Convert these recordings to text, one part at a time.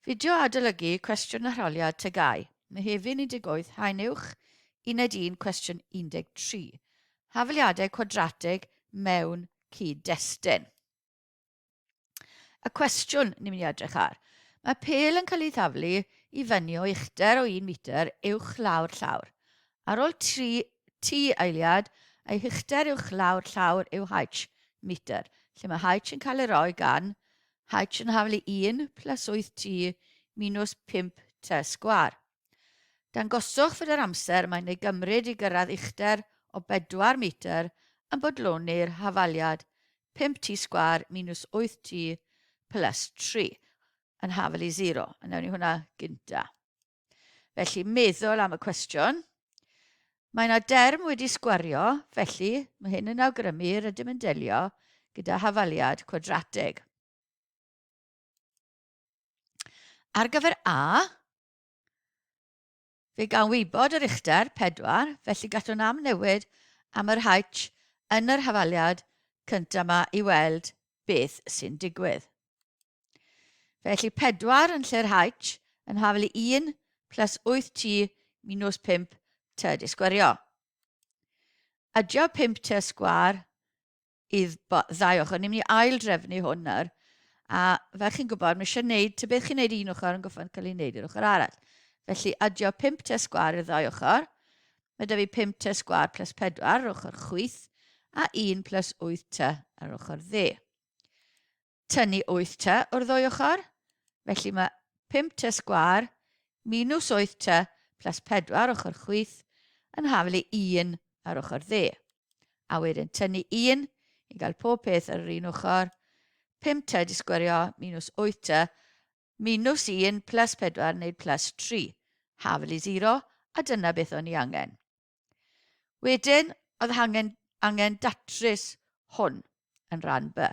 Fideo adolygu cwestiwn arholiad TGAU, Mehefin 18, Haen Uwch, Uned 1, Cwestiwn 13. Hafaliadau cwadratig mewn cyd-destun. Y cwestiwn ni'n mynd i edrych ar. Mae pêl yn cael ei thaflu i fyny o uchder o 1 metr uwch lawr llawr. Ar ôl 3 T eiliad, ei huchder uwch lawr llawr yw h metr, lle mae h yn cael ei roi gan h yn haflu 1 plus 8t minus 5t sgwâr. Dangoswch fod yr amser mae'n ei gymryd i gyrraedd uchder o 4 metr yn bodloni'r hafaliad 5t sgwâr minus 8t plus 3 yn hafal i 0. A newn ni hwnna gynta. Felly, meddwl am y cwestiwn. Mae yna derm wedi sgwario, felly mae hyn yn awgrymu rydym yn delio gyda hafaliad cwadratig. Ar gyfer A, fe gawn wybod yr uchder, 4, felly gallwn amnewid am yr H yn yr hafaliad cyntaf yma i weld beth sy'n digwydd. Felly 4 yn lle'r H yn hafel i 1 plus 8t minus 5 t di sgwerio. Adio 5t sgwar i ddau ochr. Ni'n mynd i ail drefnu hwn nawr. A fel chi'n gwybod, mae eisiau gwneud, ta beth chi'n gwneud un ochr yn goffan cael ei wneud i'r ochr arall. Felly adio 5t sgwar i'r ddau ochr. Mae da fi 5t sgwar plus 4 ar ochr chwith a 1 plus 8t ar ochr dde. tynnu 8t o'r ddwy ochr, felly mae 5t sgwâr minus 8t plus 4 ochr chwith yn hafel i 1 ar ochr dde. A wedyn tynnu 1 i gael pob peth ar yr un ochr, 5t di sgwerio minus 8t minus 1 plus 4 neu plus 3, hafel i 0, a dyna beth o'n i angen. Wedyn, oedd angen, angen datrys hwn yn rhan B.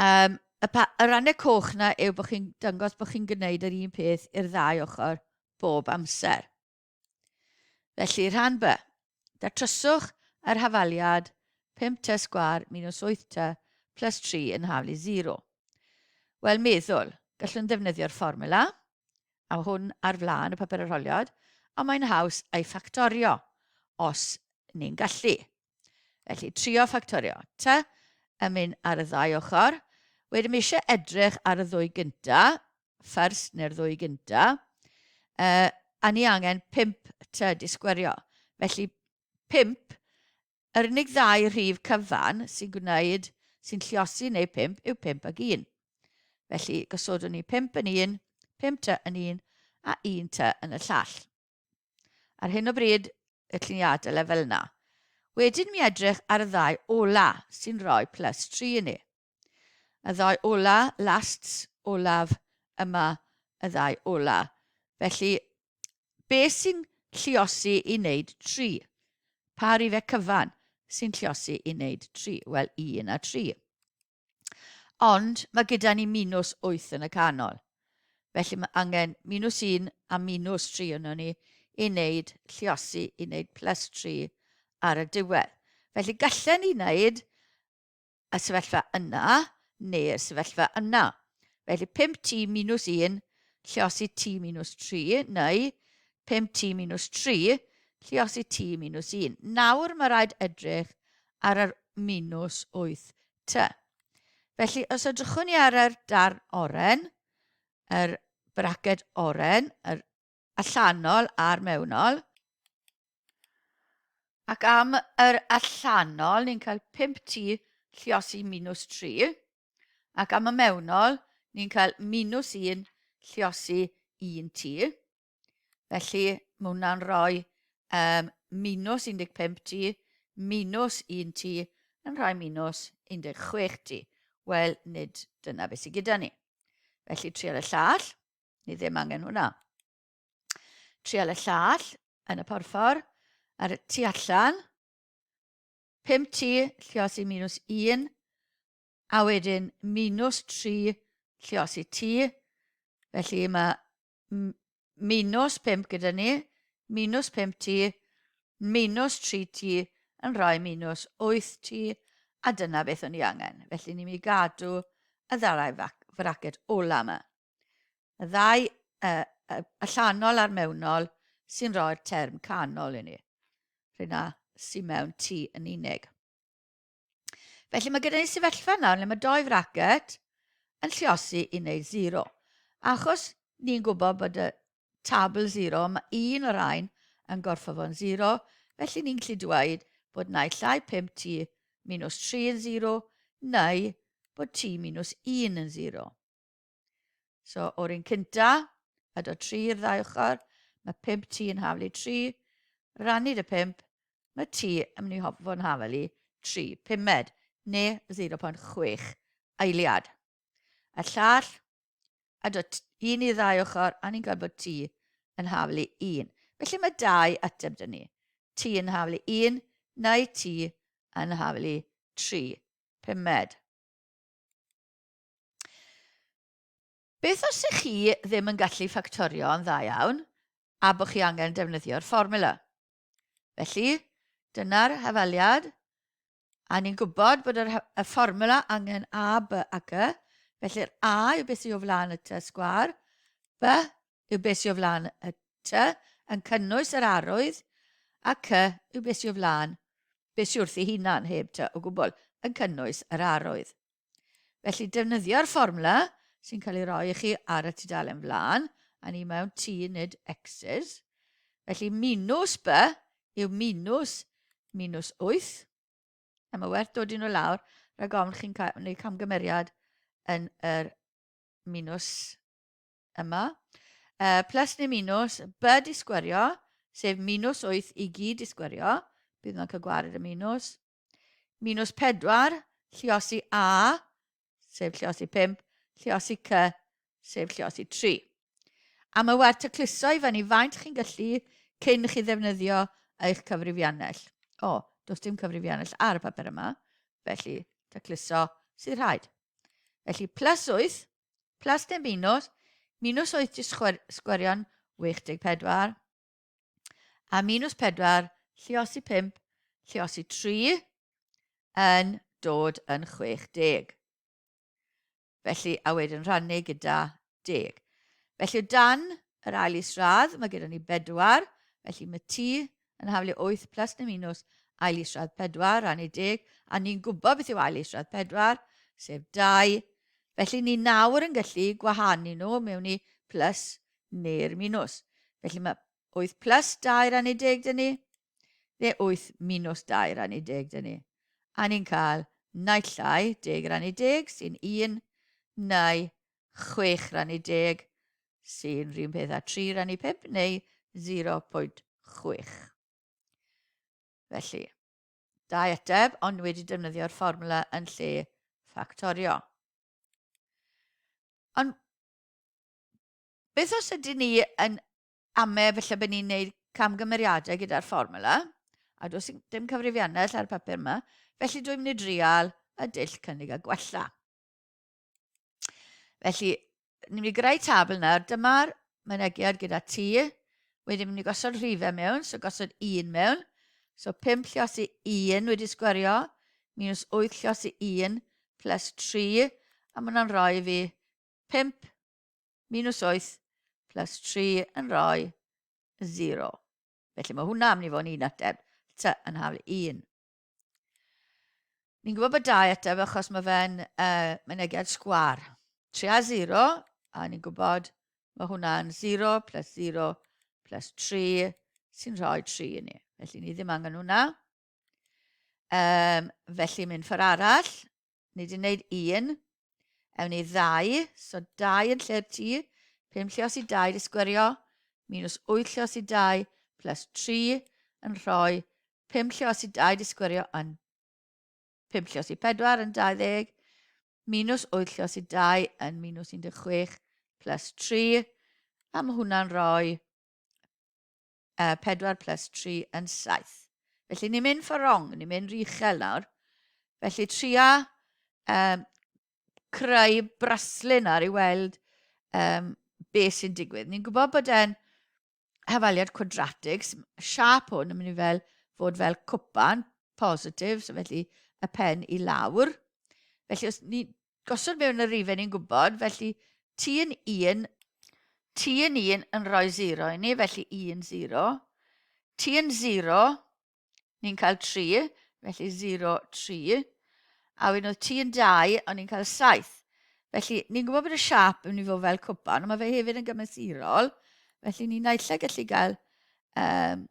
Um, y, pa, y rannau coch na yw bod chi'n dangos bod chi'n gwneud yr un peth i'r ddau ochr bob amser. Felly, rhan B. Datryswch yr hafaliad 5t sgwar minus 8t plus 3 yn haflu 0. Wel, meddwl, gallwn ddefnyddio'r fformula, a hwn ar flaen y papur arholiad, ond mae'n haws ei ffactorio os ni'n gallu. Felly, trio ffactorio. T yn mynd ar y ddau ochr. Wedyn mae eisiau edrych ar y ddwy gynta, first neu'r ddwy gynta, uh, a ni angen 5 T di sgwerio. Felly 5 Yr unig ddau rhif cyfan sy'n gwneud, sy'n lliosi neu 5 yw 5 ac 1. Felly, gosodwn ni 5 yn un, 5 ty yn un a 1 ty yn y llall. Ar hyn o bryd, gallwn ni adael e fel yna. Wedyn mi edrych ar y ddau ola sy'n rhoi plus 3 i ni. Y ddau ola, lasts, olaf, yma, y ddau ola. Felly, Beth sy'n lliosi i wneud 3? Pa rifau cyfan sy'n lliosi i wneud 3? Wel, 1 a 3. Ond mae gyda ni minus 8 yn y canol. Felly mae angen minus 1 a minus 3 yno ni i wneud lliosi i wneud plus 3 ar y diwedd. Felly gallen ni wneud y sefyllfa yna neu'r sefyllfa yna. Felly 5t minus 1 lliosi t minus 3 neu 5t minus 3 lliosi t minus 1. Nawr mae rhaid edrych ar yr minus 8t. Felly os edrychwn ni ar yr darn oren, yr braced oren, yr allanol a'r mewnol. Ac am yr allanol, ni'n cael 5t lliosi minus 3. Ac am y mewnol, ni'n cael minus 1 lliosi 1t. Felly, mae hwnna'n rhoi um, minus 15t minus 1t yn rhoi minus 16t. Wel, nid dyna beth sydd gyda ni. Felly, trial y llall. Ni ddim angen hwnna. Trial y llall yn y porffor ar y tu allan. 5t lliosi minus 1 a wedyn minus 3 lliosi t. Felly mae minus 5 gyda ni, minus 5t, minus 3t yn rhoi minus 8t, a dyna beth o'n i angen. Felly ni'n mynd i gadw y ddau fraced ola yma. Y ddau uh, allanol a'r mewnol sy'n rhoi'r term canol i ni. Rhywna sy'n mewn T yn unig. Felly mae gyda ni sefyllfa nawr le mae doi fracet yn lliosi i wneud 0. Achos ni'n gwybod bod y tabl 0, mae un o'r rhain yn gorfod fod yn 0, felly ni'n gallu dweud bod naill ai 5t minus 3 yn 0, neu bod t minus 1 yn 0. So, o'r un cynta, a dod 3 i'r ddau ochr, mae 5t yn haflu 3, rannu dy 5, mae t yn mynd i fod yn haflu 3 pumed, neu 0.6 eiliad. A llall, a dod un i'r ddau ochr, a ni'n gweld bod t yn haflu 1. Felly mae dau ateb dyn ni. T yn haflu 1, neu t yn haflu 3 pumed. Beth os ych chi ddim yn gallu ffactorio yn dda iawn a bod chi angen defnyddio'r fformula? Felly, dyna'r hafaliad, a ni'n gwybod bod yr, y fformula angen A, B a G, felly'r A yw beth sydd o flaen y T sgwar, B yw beth sydd o flaen y T yn cynnwys yr arwydd, a C yw beth sydd o flaen beth sydd wrth ei hunan heb T o gwbl, yn cynnwys yr arwydd. Felly defnyddio'r fformwla sy'n cael ei roi i chi ar y tudalen flaen, a ni mewn T nid X's. Felly minus B yw minus minus 8. A mae werth dod i nhw lawr rhag ofn chi'n gwneud camgymeriad yn yr minus yma. Plus neu minus, B di sgwerio, sef minus 8 i gyd di sgwerio, bydd nhw'n cael gwared y minus. Minus 4, lliosi A, sef lliosi 5, lliosi C, sef lliosi 3. A mae werth tacluso i fyny faint chi'n gallu cyn chi ddefnyddio eich cyfrifiannell. O, does dim cyfrifiannell ar y papur yma, felly tacluso sydd rhaid. Felly plus 8, plus neu minus, minus 8 di sgwerion 84, A minus 4, lliosi 5, lliosi 3, yn dod yn 60. Felly, a wedyn rhannu gyda 10. Felly, o dan yr ail isradd, mae gyda ni 4, felly mae T yn haflu 8 plus neu minus ail isradd 4 rannu 10, a ni'n gwybod beth yw ail isradd 4, sef 2. Felly ni nawr yn gallu gwahanu nhw mewn i plus neu'r minws. Felly mae 8 plus 2 rannu 10 dyn ni, neu 8 minus 2 rannu 10 dyn ni. A ni'n cael naill ai 10 rannu 10 sy'n 1, neu 6 rannu 10 sy'n rhywun peth â 3 rannu 5 neu 0.6. Felly, dau ateb, ond wedi defnyddio'r fformula yn lle ffactorio. Ond Beth os ydyn ni yn ame felly bod ni'n gwneud camgymeriadau gyda'r fformula, a does dim cyfrifiannell ar y papur yma, felly dwi'n mynd i drial y dull cynnig a gwella. Felly, ni'n mynd i greu tabl nawr. Dyma'r mynegiad gyda T. Wedyn mynd i gosod rhifau mewn, so gosod 1 mewn. So 5 lliosi 1 wedi sgwerio, minus 8 lliosi 1 plus 3, a mae hwnna'n rhoi fi 5 minus 8 plus 3 yn rhoi 0. Felly mae hwnna am ni fod yn un ateb, t yn haflu 1. Ni'n gwybod bod dau ateb achos mae fe'n uh, mynegiad sgwar. 3 a 0, a ni'n gwybod mae hwnna'n 0 plus 0 plus 3 sy'n rhoi 3 i ni. Felly ni ddim angen hwnna. Um, felly mynd ffordd arall, Ni wedi gwneud un. Ewn ni ddau, so dau yn lle'r T. 5 llios i 2 di sgwerio, minus 8 llios i 2 plus 3 yn rhoi 5 llios i 2 di sgwerio yn 5 llios i 4 yn 20, minus 8 llios i 2 yn minus 16 plus 3, a mae hwnna'n rhoi 4 plus 3 yn 7. Felly ni'n mynd for wrong, ni'n mynd rhy uchel nawr. Felly tria um, creu braslun ar i weld um, beth sy'n digwydd. Ni'n gwybod bod e'n hafaliad cwadratig, siap hwn yn mynd i fel, fod fel cwpan, positif, so felly y pen i lawr. Felly os ni gosod mewn y rifau ni'n gwybod, felly t yn 1, T yn 1 yn rhoi 0 i ni, felly 1, 0. T yn 0, ni'n cael 3, felly 0, 3. A wedyn oedd T yn 2, o'n ni'n cael 7. Felly, ni'n gwybod bod y siap yn mynd i fod fel cwpan, ond mae fe hefyd yn gymesurol. Felly, ni'n naill ai gallu gael um,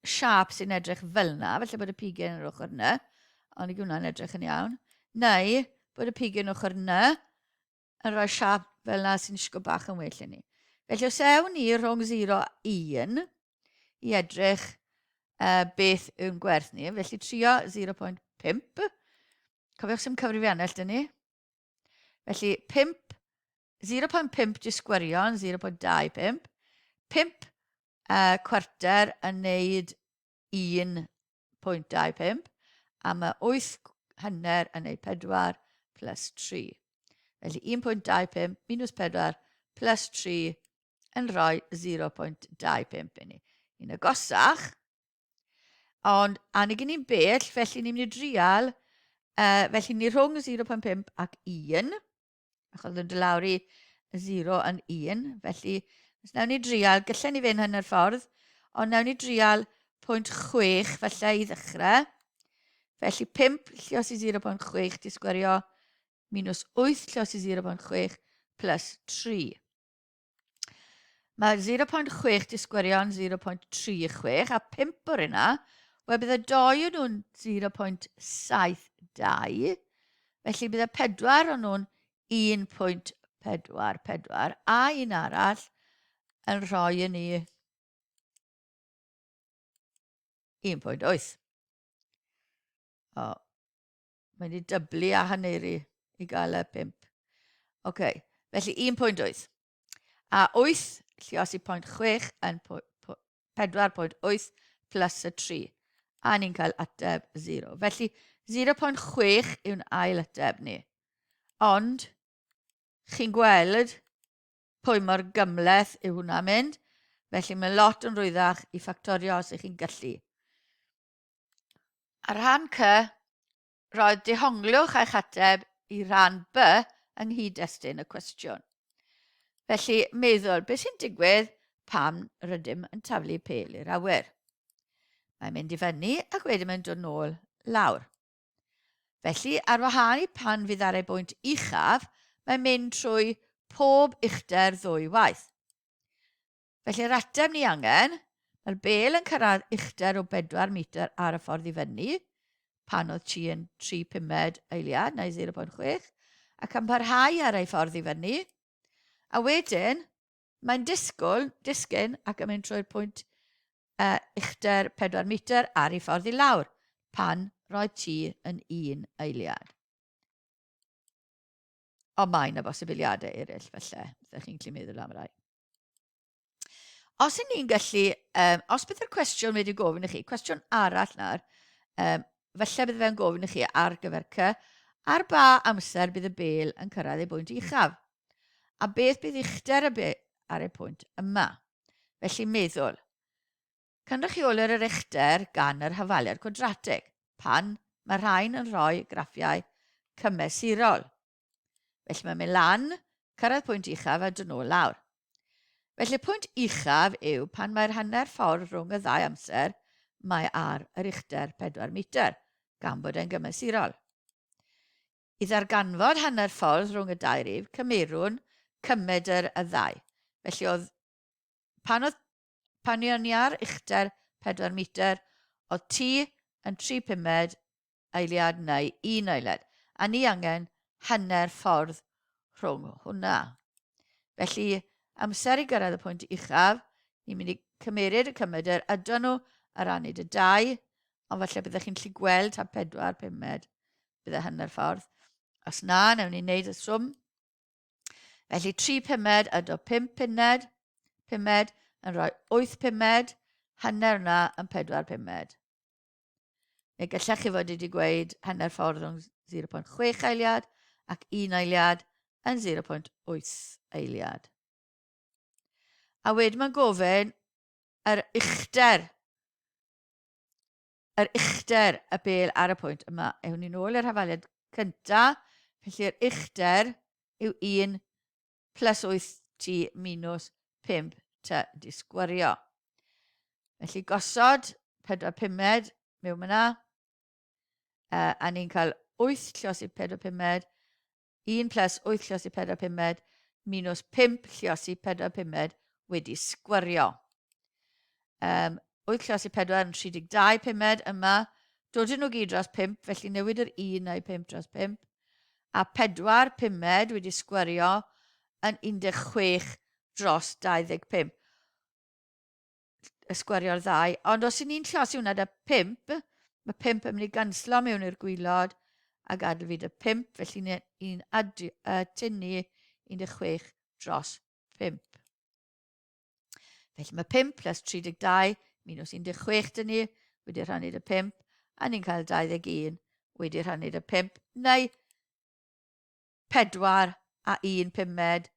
siap sy'n edrych fel yna, felly bod y pigyn yn yr ochr yna, ond i hwnna'n edrych yn iawn, neu bod y pigyn ochr yna yn rhoi siap fel yna sy'n sgwb bach yn well i ni. Felly os ewn ni rhwng 0 a 1 i edrych beth yw'n gwerth ni, felly trio 0.5, cofiwch sy'n cyfrifiannell dyn ni, felly 5, 0.5 disgwerion, 0.25, 5 cwarter yn neud 1.25 a mae 8 hanner yn neud 4 plus 3. Felly 1.25 minus 4 plus 3 yn rhoi 0.25 i ni. Un agosach, ond a ni gen i'n bell, felly ni'n mynd i drial, felly ni rhwng 0.5 ac 1, achos yn dod lawr i 0 yn 1, felly os nawn ni drial, gallen ni fynd hanner ffordd, ond nawn ni drial 0.6 falle i ddechrau. Felly 5 llios i 0.6 di sgwerio minus 8 llios i 0.6 plus 3. Mae 0.6 di sgwerio'n 0.36 a 5 o'r yna, wel bydd y doi o'n nhw'n 0.72, felly bydd y pedwar o'n nhw'n 1.44 a un arall yn rhoi i ni 1.8. O, Mae wedi dyblu a haneru i gael y 5. OK, felly 1.8. A 8 lliosi 0.6 yn 4.8 plus y 3. A ni'n cael ateb 0. Felly 0.6 yw'n ail ateb ni. Ond, chi'n gweld pwy mor gymleth yw hwnna'n mynd. Felly mae lot yn rwyddach i ffactorio os ych chi'n gallu. Ar rhan C, roedd dehonglwch eich ateb i rhan B yng nghyd-destun y cwestiwn. Felly, meddwl, beth sy'n digwydd pan rydym yn taflu pêl i'r awyr? Mae'n mynd i fyny ac wedyn mae'n dod nôl lawr. Felly, ar wahân i pan fydd ar ei bwynt uchaf, mae'n mynd trwy pob uchder ddwy waith. Felly yr ateb ni angen, mae'r bel yn cyrraedd uchder o 4 metr ar y ffordd i fyny, pan oedd ti yn 3 pumed eiliad, neu 0.6, ac yn parhau ar ei ffordd i fyny. A wedyn, mae'n disgwyl, disgyn ac yn mynd trwy'r pwynt uchder 4 metr ar ei ffordd i lawr, pan roedd ti yn un eiliad. Ond mae yna bosibiliadau eraill, felly, ydych chi'n gallu meddwl am rai. Os y'n ni'n gallu, um, os bydd yr cwestiwn wedi gofyn i chi, cwestiwn arall nawr, um, falle bydd fe'n gofyn i chi ar gyfer C, ar ba amser bydd y bel yn cyrraedd ei bwynt uchaf? A beth bydd uchder y bel ar ei pwynt yma? Felly meddwl, cynrychiolir yr uchder gan yr hafaliad cwadratig, pan mae rhain yn rhoi graffiau cymesurol. Felly mae'n mynd lan, cyrraedd pwynt uchaf a dod nôl lawr. Felly pwynt uchaf yw pan mae'r hanner ffordd rhwng y ddau amser mae ar yr uchder 4 metr, gan bod e'n gymesurol. I ddarganfod hanner ffordd rhwng y dau rif, cymerwn cymedr y ddau. Felly oedd, pan oedd pan o'n i ar uchder 4 metr, oedd T yn 3 pumed eiliad neu un eiliad, a ni angen hanner ffordd rhwng hwnna. Felly, amser i gyrraedd y pwynt uchaf, ni'n mynd i cymeryd y cymedr ydyn nhw a rannu dy dau, ond falle byddech chi'n gallu gweld ta pedwar pumed bydde hanner ffordd. Os na, newn ni wneud y swm. Felly 3 pumed ydo 5 pumed, pumed yn rhoi 8 pumed, hanner yna yn 4 pumed. Neu gallech chi fod wedi gweud hanner ffordd rhwng 0.6 eiliad ac 1 eiliad yn 0.8 eiliad. A wedyn mae'n gofyn yr uchder, yr uchder y bel ar y pwynt yma. Ewn ni nôl i'r hafaliad cyntaf, felly'r uchder yw 1 plus 8 t minus 5 t di sgwario. Felly gosod 4 pumed mewn myna, a ni'n cael 8 lliosi 4 pumed, 1 plus 8 lliosi 4 pumed, minus 5 lliosi 4 pumed wedi sgwario. Um, 8 lliosi 4 yn 32 pumed yma, dodyn nhw gyd dros 5, felly newid yr 1 neu 5 dros 5, a 4 pumed wedi sgwario yn 16 dros 25. Ysgwario'r ddau. Ond os y'n ni'n llosi hwnna da 5, mae 5 yn mynd i ganslo mewn i'r gwylod a gadael fi da 5, felly ni'n tynnu 16 dros 5. Felly mae 5 plus 32 minus 16 dyn ni wedi rhannu da 5, a ni'n cael 21 wedi rhannu da 5, neu 4 a 1 pumed,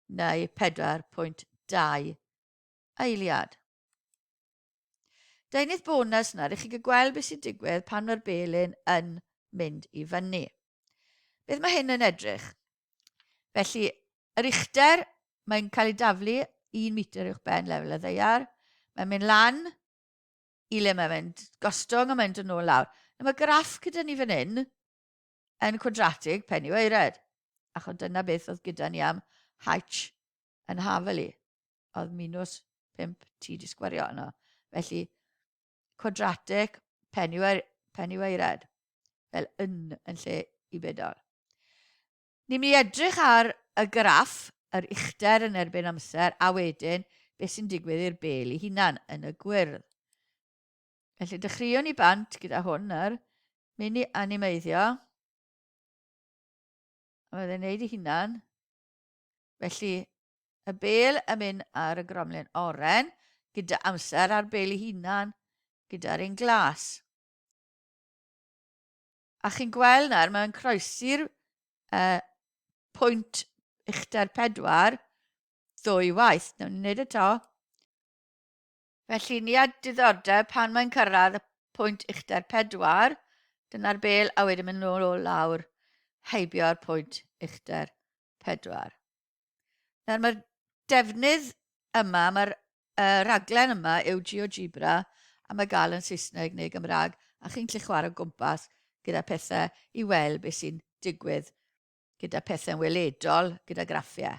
neu 4.2 eiliad. Deunydd bonus nawr i chi gael gweld beth sy'n digwydd pan mae'r belyn yn mynd i fyny. Beth mae hyn yn edrych? Felly, yr uchder, mae'n cael ei daflu 1 metr uwch ben lefel y ddeiar. Mae'n mynd lan i le mae'n mynd gostwng a mae'n dod nôl lawr. Nawr mae graff gyda ni fan hyn yn cwadratig pen i waered, achos dyna beth oedd gyda ni am H yn hafel i. Oedd minus 5 t di sgwario yno. Felly, cwadratig pen i, pen i waered, fel yn yn lle i bedol. Ni'n mynd i edrych ar y graff, yr uchder yn erbyn amser, a wedyn beth sy'n digwydd i'r bel ei hunan yn y gwyrdd. Felly dechreuwn ni bant gyda hwn nawr, mynd i animeiddio. A mae fe'n neud ei hunan. Felly, y bel yn mynd ar y gromlin oren, gyda amser a'r bel ei hunan gyda'r un glas. A chi'n gweld nawr, mae'n croesi'r uh, pwynt uchder 4 ddwy waith. Nawn ni wneud e to. Felly, ni â diddordeb pan mae'n cyrraedd y pwynt uchder 4, dyna'r bel, a wedyn mynd nôl o lawr heibio'r pwynt uchder 4. Nawr mae'r defnydd yma, mae'r uh, rhaglen yma yw GeoGebra a mae gael yn Saesneg neu Gymraeg a chi'n gallu chwarae o gwmpas gyda pethau i weld beth sy'n digwydd gyda pethau'n weledol, gyda graffiau.